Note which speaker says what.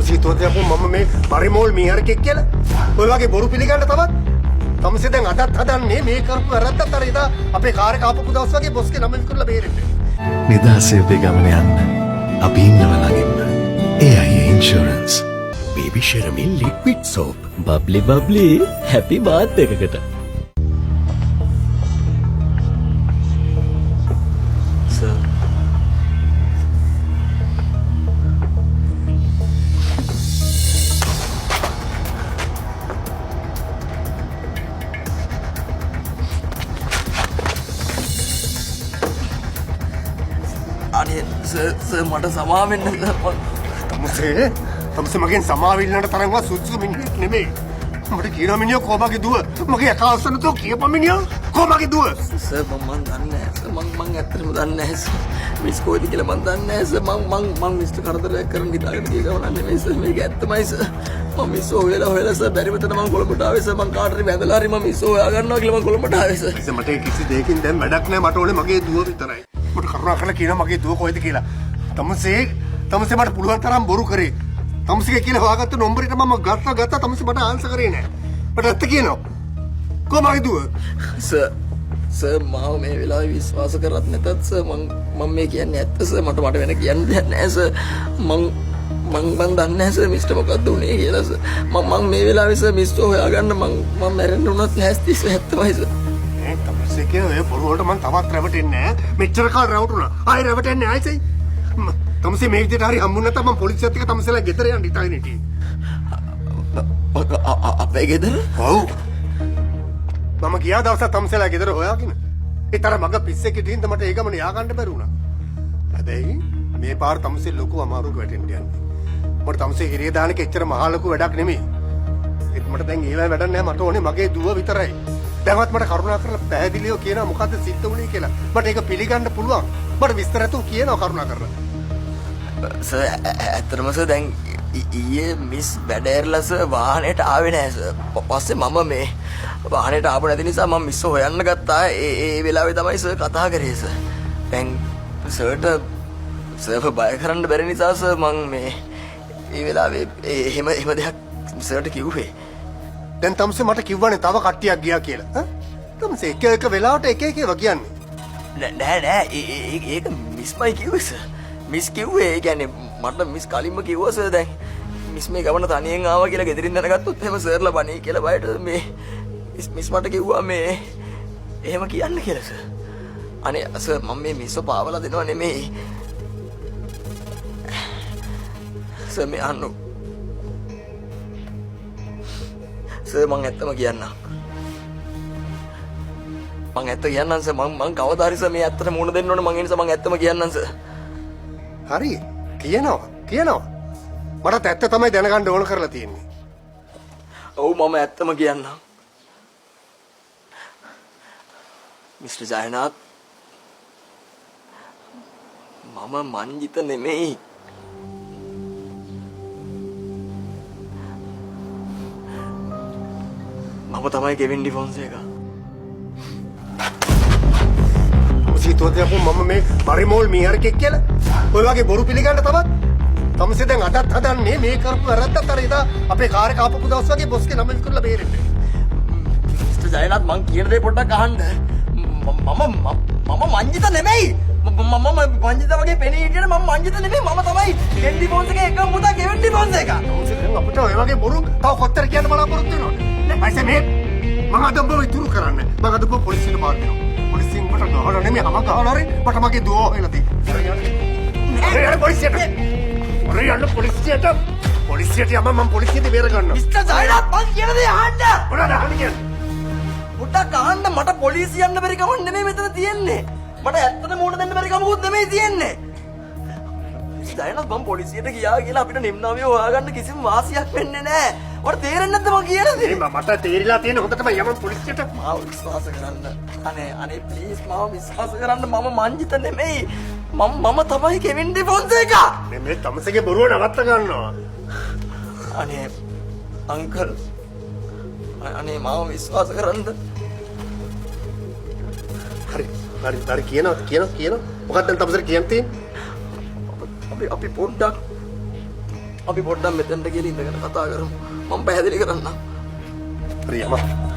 Speaker 1: තමසේ හිතුවද යකෝ මම මේ පරිමෝල් මීහරකෙක් කියලා? ඔය වගේ බොරු පිළිගන්න තවත්? තමසේ දැන් අදත් හදන්නේ මේ කරපු වැරද්දත් අර එදා අපේ කාර් එක ආපු දවස් වගේ බොස්ගේ නම විකුණලා බේරෙන්න.
Speaker 2: නිදහසේ ඔබේ ගමන යන්න අපි ඉන්නවා ළඟින්ම. AIA Insurance.
Speaker 3: Baby ෂෙරමිල් liquid soap.
Speaker 4: Bubbly bubbly happy bath එකකට.
Speaker 5: සර්, අනේ සර්, සර්, මට සමා වෙන්න සර්.
Speaker 1: තමසේ තමසේ මගෙන් සමාව ඉල්ලන්න තරම්වත් සුදුසු මිනිහෙක් නෙමෙයි. මට කියනවා මිනිහෝ කොහමගේ දුව? මගේ යකා අස්සන තෝ කියපන් මිනිහෝ කොහමගේ දුව?
Speaker 5: සර්, මං මං දන්නේ නැහැ සර්. මං මං ඇත්තටම දන්නේ නැහැ සර්. මිස් කොයිද කියලා මං දන්නේ නැහැ සර්. මං මං මං මිස්ට කරදරයක් කරන්න හිතාගෙන ගිය ගමනක් නෙමෙයි සර්. මේක ඇත්තමයි සර්. මං මිස් හොයලා හොයලා සර් බැරිම තැන මං කොළඹට ආවේ සර්. මං කාට හරි වැඳලා හරි මං මිස් හොයා ගන්නවා කියලා මං කොළඹට ආවේ සර්.
Speaker 1: ඉතින් මට ඒ කිසි දෙයකින් දැන් වැඩක් නෑ. මට ඕනේ මගේ දුව විතරයි. මට කරුණා කරලා කියනවා මගේ දුව කොහෙද කියලා. තමසේ තමසේ මට පුළුවන් තරම් බොරු කරේ. තමසේගේ කියලා හොයාගත්ත නම්බරෙට මම ගත්තා ගත්තා තමසේ මට ආන්සර් කරේ නෑ. මට ඇත්ත කියනවා. කොහොම මගේ දුව?
Speaker 5: සර්, සර්, මාව මේ වෙලාවේ විශ්වාස කරත් නැතත් සර්, මං මං මේ කියන්නේ ඇත්ත සර්. මට මට වෙන කියන්න දෙයක් නෑ සර්. මං මං මං දන්නේ නෑ සර් මිස්ටර් මොකද්ද උනේ කියලා සර්. මං මං මේ වෙලාවේ සර් මිස්ටර් හොයාගන්න මං මං මැරෙන්න උනත් ලෑස්ති සර්. ඇත්තමයි සර්.
Speaker 1: මේ තමසේ කියන ඔය බොරු වලට මං තවත් රැවටෙන්නේ නෑ. මෙච්චර කාල රැවටුණා. ආයෙ රැවටෙන්නේ ආයෙසයි. තමසේ මේ විදිහට හරි හම්බුනේ නැත්නම් මං පොලිසියත් එක්ක තමසේලා ගෙදර යන්න හිතාගෙන හිටියේ.
Speaker 5: අපේ ගෙදර?
Speaker 1: ඔව්. මම ගියා දවසක් තමසේලා ගෙදර හොයාගෙන. ඒ තරම් මග පිස්සෙක් හිටින්ද මට ඒ ගමන යා ගන්න බැරි වුණා. හැබැයි මේ පාර තමසේ ලොකු අමාරුවක වැටෙන්න යන්නේ. මට තමසේ හිරිය දාන එක එච්චර මහා ලොකු වැඩක් නෙමෙයි. ඒත් මට දැන් ඒවයි වැඩක් නෑ. මට ඕනේ මගේ දුව විතරයි. දැන්වත් මට කරුණා කරලා පැහැදිලිව කියනවා මොකද්ද සිද්ධ වුණේ කියලා. මට ඒක පිළිගන්න පුළුවන්. මට විස්තර ඇතුව කියනවා කරුණා කරලා.
Speaker 5: සර්, ඇත්තටම සර්, දැන් ඊයේ මිස් වැඩ ඇරලා සර් වාහනේට ආවේ නෑ සර්. පස්සේ මම මේ වාහනේට ආපු නැති නිසා මම මිස් හොයන්න ගත්තා. ඒ ඒ වෙලාවේ තමයි සර් කතා කරේ සර්. දැන් සර්ට සර්ව බය කරන්න බැරි නිසා සර් මං මේ ඒ වෙලාවේ එහෙම එහෙම දෙයක් සර්ට කිව්වේ.
Speaker 1: දැන් තමසේ මට කිව්වනේ තව කට්ටියක් ගියා කියලා. ඈ? තමසේ එක එක වෙලාවට එක එක ඒවා කියන්නේ.
Speaker 5: නෑ නෑ නෑ, ඒක මිස්මයි කිව්වේ සර්. මිස් කිව්වේ, ඒ කියන්නේ මට මිස් කලින්ම කිව්වා සර්, දැන් මිස් මේ ගමන තනියෙන් ආවා කියලා ගෙදරින් දැනගත්තොත් එහෙම සර්ලා බණී කියලා බයට මේ මිස් මිස් මට කිව්වා මේ එහෙම කියන්න කියලා සර්. අනේ සර්, මම මේ මිස්ව පාවලා දෙනව නෙමෙයි. සර්, මේ අහන්න. සර්, මං ඇත්තම කියන්නම්. මං ඇත්ත කියන්නම් සර්. මං මං කවදා හරි සර් මේ ඇත්තට මුහුණ දෙන්න ඕනේ. මං ඒ නිසා මං ඇත්තම කියන්නම් සර්.
Speaker 1: හරි කියනවා කියනවා. මටත් ඇත්ත තමයි දැනගන්න ඕන කරලා තියෙන්නේ.
Speaker 5: ඔව්, මම ඇත්තම කියන්නම්. මිස්ටර් ජයනාත්, මම මංජිත නෙමෙයි. මම තමයි කෙවින් ඩි ෆොන්සේකා.
Speaker 1: තමසේ හිතුවද යකෝ මම මේ පරිමෝල් මීහරකෙක් කියලා? ඔය වගේ බොරු පිළිගන්න තවත්? තමසේ දැන් අදත් හදන්නේ මේ කරපු වැරද්දත් අර එදා අපේ කාර් එක ආපු දවස් වගේ බොස්ගේ නම විකුණලා බේරෙන්න.
Speaker 5: මිස්ටර් ජයනාත්, මං කියන දේ පොඩ්ඩක් අහන්න. මම මම මංජිත නෙමෙයි. මම මංජිත වගේ පෙනී හිටියට මම මංජිත නෙමෙයි. මම තමයි කෙවින් ඩි ෆොන්සේකා එකම පුතා කෙවින් ඩි ෆොන්සේකා.
Speaker 1: තමසේ දැන් අපිට ඔය වගේ බොරු තව කොච්චර කියන්න බලාපොරොත්තු වෙනවද? නෑ මේ මං අද ඔබව ඉතුරු කරන්නේ. මං අද ඔබව පොලිසියට බාර දෙනවා. පොලිසියෙන් මට ගහලා නෙමෙයි හැම ගහලා හරි මට මගේ දුව හොයලා දෙන්න. අර යන්න පොලිසියට. අර යන්න පොලිසියට. පොලිසියට යම මං පොලිසියට බේර ගන්නවා.
Speaker 5: මිස්ටර් ජයනාත්, මං කියන දේ අහන්න.
Speaker 1: මොනවද අහන්නේ කියන්නේ?
Speaker 5: පොඩ්ඩක් අහන්න. මට පොලිසිය යන්න බැරි කමක් නෙමෙයි මෙතන තියෙන්නේ. මට ඇත්තට මුහුණ දෙන්න බැරි කමකුත් නෙමෙයි තියෙන්නේ. මිස්ටර් ජයනාත්, මං පොලිසියට ගියා කියලා අපිට නිම්නාවිය හොයාගන්න කිසිම වාසියක් වෙන්නේ නැහැ. ඔයාට තේරෙන්නේ නැද්ද මං කියන දේ?
Speaker 1: මේ මට තේරිලා තියෙන හොඳටම යමන් පොලිසියට.
Speaker 5: මාව විශ්වාස කරන්න. අනේ අනේ ප්ලීස් මාව විශ්වාස කරන්න. මම මංජිත නෙමෙයි. මම මම තමයි කෙවින් ඩි ෆොන්සේකා.
Speaker 1: මේ තමසේගේ බොරුව නවත්ත ගන්නවා.
Speaker 5: අනේ අංකල්, අනේ මාව විශ්වාස කරන්න.
Speaker 1: හරි හරි හරි, කියනවා කියනවා කියනවා. මොකක්ද දැන් තමසේට කියන්න තියෙන්නේ?
Speaker 5: අපි අපි පොඩ්ඩක් අපි පොඩ්ඩක් මෙතනට ගිහලා ඉඳගෙන කතා කරමු. මම පැහැදිලි කරන්නම්.
Speaker 1: හරි යමන්.